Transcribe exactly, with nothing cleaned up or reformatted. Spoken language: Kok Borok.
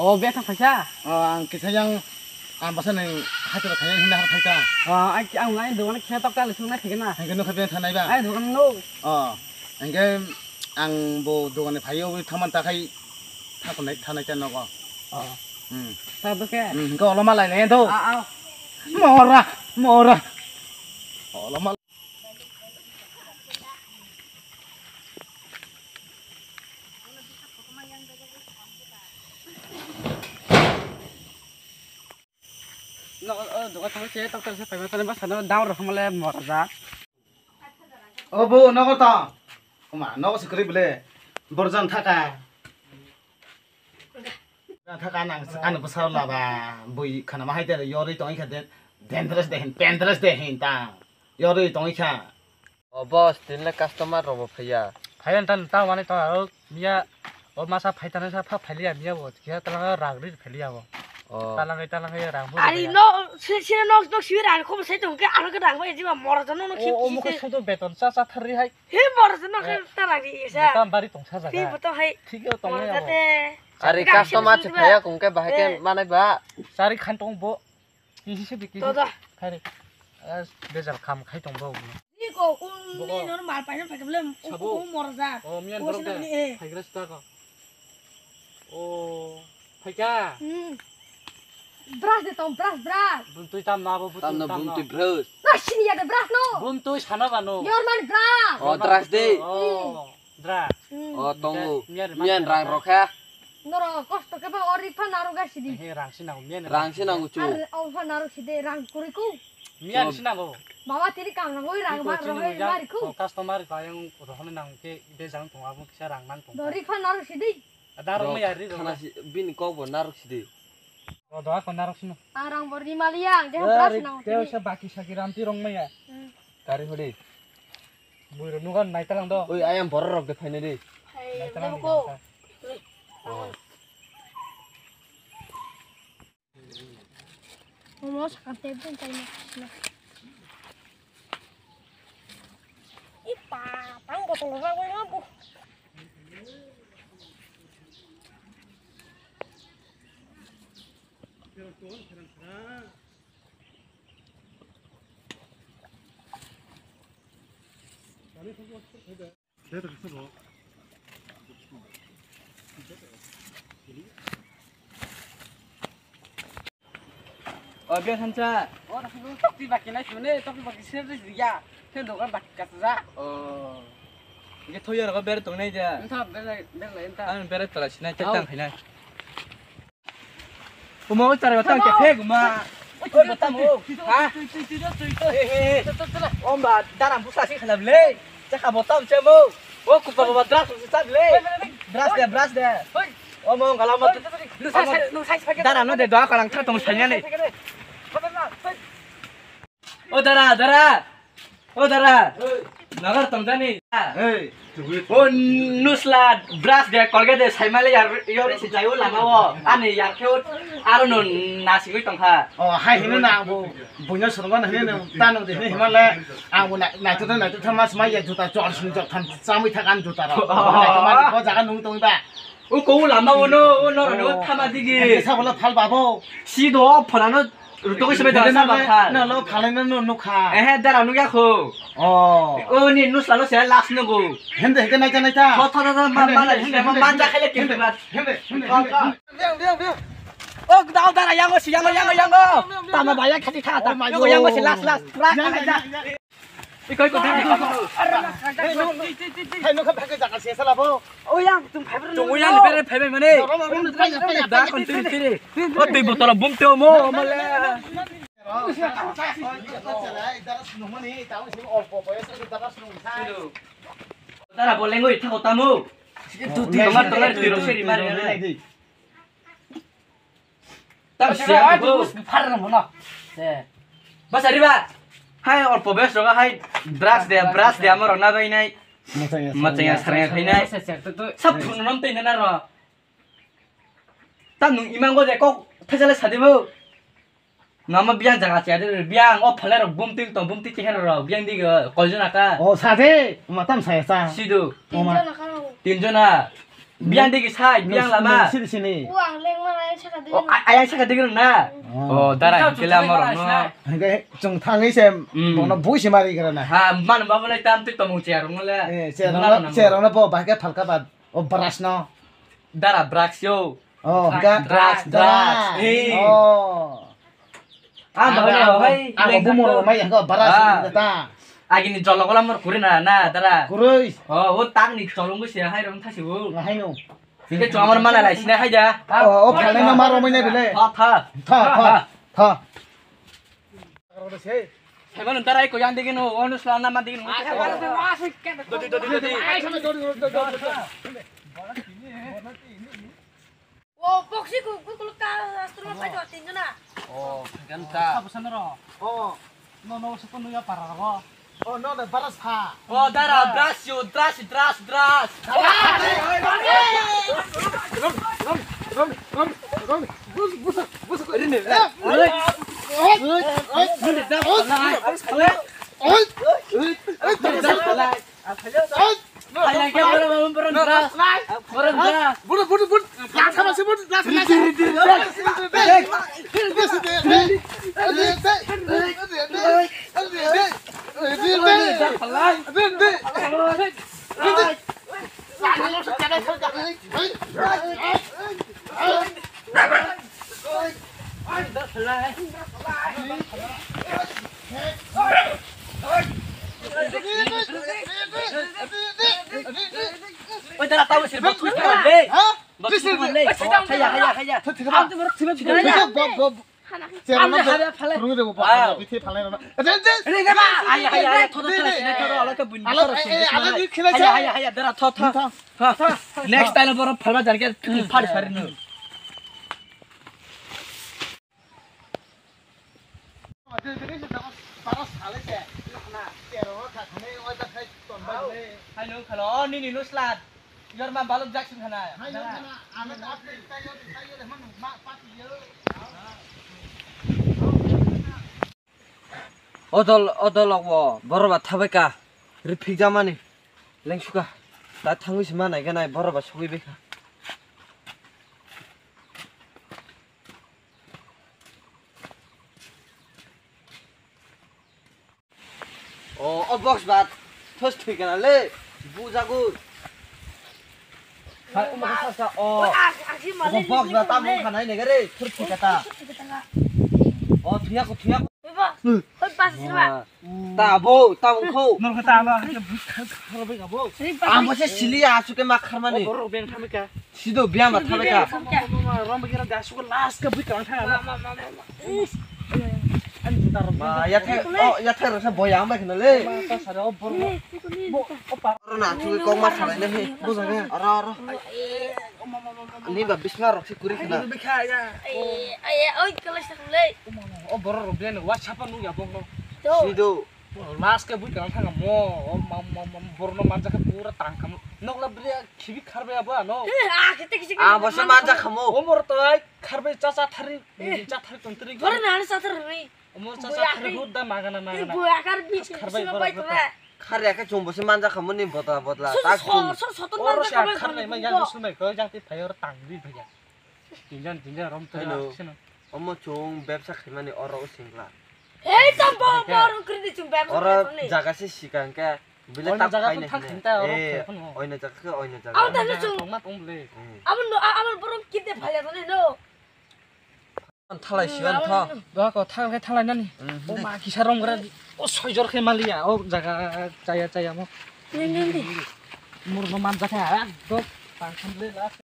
O, beta phaisa? O, ang kisa yang, ang basa nang haitoro khaina hinna har phaita. O, ai, ang nai dogan khe tok tali sung nai phikna. Hingke nukha beta nai ba? Ai, dogan no. O, hingke ang bo dogan ni phaio wi thaman ta khai thakunai thanai cha nogo. O. Hmm. Ta do khe? Hmm, hingke oloma lai lai do. A, a. Mora, mora. Oloma. No, o, doga thang se, tok tok se, paima tani basa no, dam rok hamle morja. O bo, nogo ta. Oma, nogo se kri bile. Borjan thaka. Thaka nang, ano bwsa laba, bui khana ma hai te, yorwi tong kha den, dangerous de hin, dangerous de hin ta. Yorwi tong kha. O boss, tinle customer rok bo phaiya. Phaiya ta, ta wani ta, o miya, o masa phai ta sa pha phailiya miya bo, kiya ta lang rang ri phailiya bo. O. Ta lang, ta lang rang bo. Ari no, si, si no, no, si rang ko sai tong ke, ano ke rang bo, jiba mor jano no, o, o, muka sai to beton sa, sa thar ri hai. He mor jano ke ta rang ri sa. Tam bari tong sa jaga. Ti bo to hai. Thik yo tong ya bo. Ari customer se phaiya kong ke bahai ke manai ba. Sari khan tong bo. Kisi se biki. To da. Khai re. As bezar kham khai tong bo. Ni ko un ni nor mal paina phai kable. Sabo. U morja. O miyan borok de. Phai gra sta ko. O phaika. Hmm. Brush de tong, brush, brush. Bumtui tam na bo, bumtui tam na. Tam na bumtui brush. Na sini ya de brush no. Bumtui sana ba no. Your man brush. O brush de. O. Dra. Hmm. O, tongo. Miyan rang rokha. Noro kosto khe ba o ri pha naro ga sidi. He rang si nango, miyan rang si nango chu. Ar o pha naro sidi rang kuri ku. Miyan si nango. Baba tini kam nango rang ma rohoi mari ku. O customer ba yang rohone nang ke be jang tong abo kisa rang nang tong. Do ri pha naro sidi. Ada rong ya ri rong. Khana si bini kok bo narok sidi. O do ako narok sino. Arang bor ni maliya, je bras nang. Teo se baki saki ramti rong maya. Hmm. Kari hodi. Bui ro nugan naitalang do. Oi, ayang borok rok de phainai de. Naitalang ko. Momo sakam te bun tai na. Ipa, tang botol rok rok bo. O biya thansa. O tokti baki nai sune, tokti baki se ya. Sen dogan baki kasa ja. O. Ye thoya rogo ber tongnai ja. Entha ber ber enta. An ber tala sinai tak tang khainai. Omo chara batang ke phek ma. Oi, batang o. Ha? He, he, he. Om ba daram busa si khala ble. Chakha botang chemo. O kupa baba dras si sa ble. Dras de, dras de. Omo ngala ma. Dara no de doa kalang thang tong sanya ni. O dara, dara. O dara. Nagar tong jani. Hey. O nusla brush de, Colgate de, saimale yar, yori si jayo lama o. Ani yar khe o, aro no nasingwi tong kha. O, hai hino na bo, buino sorgo na hino, tano de hino himale, ang bo na, naito de, naito tha mas mai ya juta chor sini jok than chamui tha kan juta ro. Naito ma bo jaga nung tong ba. O ko lama o no, o no, no, thama digi. Esa bola phal babo. Si do, phana no, ruto ko sebe dara sa ba phal. No, no, phalai no, no, no kha. Ehe, dara no ya kho. Oh. O ni nusla no se last no go. Hende, hende, naita, naita. Tho, tho, tho, tho, ma, ma, ma, ma, ja khale ke ba. Hende, hende, hende. Biang, biang, biang. O, dao, dara, yango si, yango, yango, yango. Tama baya khati kha ta. Yango, yango si, last, last. Prak, yang, yang, yang. Ikoi ko dam. Hai no kha phai jaga se sala bo. O yang tum phai bro. Tung yang bere phai mane. Da kon tiri tiri. O tui botol bum te mo male. Dara boleng oi thako tamo. Tu tu tomar tomar tiro seri mari. Tam siya ko. Bas ari ba. Hai olpo bes roga hai brush de brush de amor na bai nai. Machaya sarang khai nai. Sab phun nom tei na ro. Tam nung imang go de kok thajale sadi bo. Nama biang jaga siya de biang o phale ro bum ting tong bum ting hen ro biang di go kol jona ka. O sade matam saya sa. Sidu. Tinjon na. Biyang digi sai, biyang lama. Sini, sini. O, ang lengma ayang saka digi. O, a-, ayang saka digi na. Oh. Oh, dara, kela morok no. Hingke chwng thangwi se, hmm, bono bui se mari gra na. Ha, man ba bole tam tu tomung chair ngole. Eh, chair ngole, chair ngole bo bahke phalka ba. O, brush no. Dara, brush yo. Oh, drugs, ga-, drugs, drugs. Drugs. Hey. Oh. Ah, ang bahai, bahai, bahai, ang leng bumor jang mai yang ko bara. Ah. Sini ta. Agini jolo gola mor kuri na, na, dara. Kurui. Oh, o tang ni cholong go se hai rong thasi bo. Ngai no. Sike chomar mana lai sina hai ja. Oh, oh, phalai na maro mai na bile. Tha, tha. Tha, tha, tha. Saimano tarai ko yang degino, onu sala nama degino. Dodi, dodi, dodi. O, boksi ku, ku, ku, ka, astro ma paito tinjana. O, ganta. Sabo sanaro. O. No, no, sabo nuya para ro. O, no, no, bara sa. O, dara, brush yo, brush, brush, brush. Rom, rom, rom, rom, rom. Bus, bus, bus. Ini. Oi. Oi. Oi. Oi. Oi. Oi. Oi. Oi. Hai, hai, hai, borok, borok, borok, borok, borok. Borok, borok. Buru, buru, buru. Lasa masih buru, lasa, lasa. Diri, diri, diri. Oi, dara, tabo sir, bak, bak, bak, bak. Ha? Bak, bak, bak, bak. Haya, haya, haya. Thik, thik, thik. Ang tu baru sibuk. Thik, thik, thik. Bak, bak, bak. Ang tu haya, phalai. Rung de, bak, bak, bak. Bithi phalai, bak. Eh, eh, eh. Ini, ini, ini. Haya, haya, haya. Thotho, thotho, thotho, thotho. Ala tu bini. Ala, eh, eh, ala tu khela. Haya, haya, haya. Dara, thotho. Thotho. Next time baru phalba jar ke, hmm, phari sari nu. Hai nung khalo, nini nung slat. Yor ma balok jak sung khana. Odol, odol okbo, borok ba thabai ka. Rifik jamani. Lengsuka. Ta thangwi sima nai ganai, borok ba sugwi bai kha. O, o box ba thos thwi kana le, bujago. Hai, o ma sa sa, o. O, a, a, si ma le, o box ba ta mung khanai ne gare, thur thwi kata. O, thuya ko, thuya ko. Oi, ba. Hmm. Oi, ba, si ba. Ta bo, ta mung kho. Nor kata ba, ke bus khar khar bai ka bo. Ang bo se sili asu ke ma kharmani. O, borok beng thamika. Sido biama thabai ka. Rom bagi ra dasu ko last ka bui kang tha. Ma, ma, ma, ma, ma. Ani juta rom. Ma, ya thai, oh, ya thai rasa boy ang bai khna le. Ma, ta sare o bor. Bo, o pa. Oro na chu kok ma salai le he. Buja ga. Oro, oro. Ni ba bisma rok si kuri khna. Ai, ai, oi, kala sa le. O bor ro ben WhatsApp nu ya bong no. Sido. Last ke bui kang thang mo, o ma, ma, ma, borno manja ke pura tang kam. Nok la bria khibi kharbe abo ano. Ah, kete kisi. Ah, bo se manja khamo. O mor toi kharbe cha cha thari, cha thari ton tri. Bor na cha thari. O mor cha cha thari hut da magana magana. Bo akar bi kharbe sima bai tora. Khar ya ke chum bo se manja khamo ni bota botla. Tak chum. Oro sa khar nai ma yang sumai ko jang ti phayor tang di bhaiya. Tinjan, tinjan, rom twi. Hello. Sino. Omo chwng bebsa khaimani oro o singla. Hei, tam bo, bo, oro kri di chwng bebsa khaimani. Oro jaga se sikang khe, bile oino tak jaga khaina to thang hine. Khinta oro eh, khaipano. Oino jaga khe oino jaga. Abo tamo chwng. Tongma tong bole. Hmm. Abo no, a-, abo borok kide phalya tani no. Thalai siyan tha. Doa ko thang khe thalai nani. Hmm, o ma kisa rom gra. O soijor khe maliya. O jaga chaya chaya mo. Ni, ni, ni. Murno manjakha. Ekdom tang khamle la.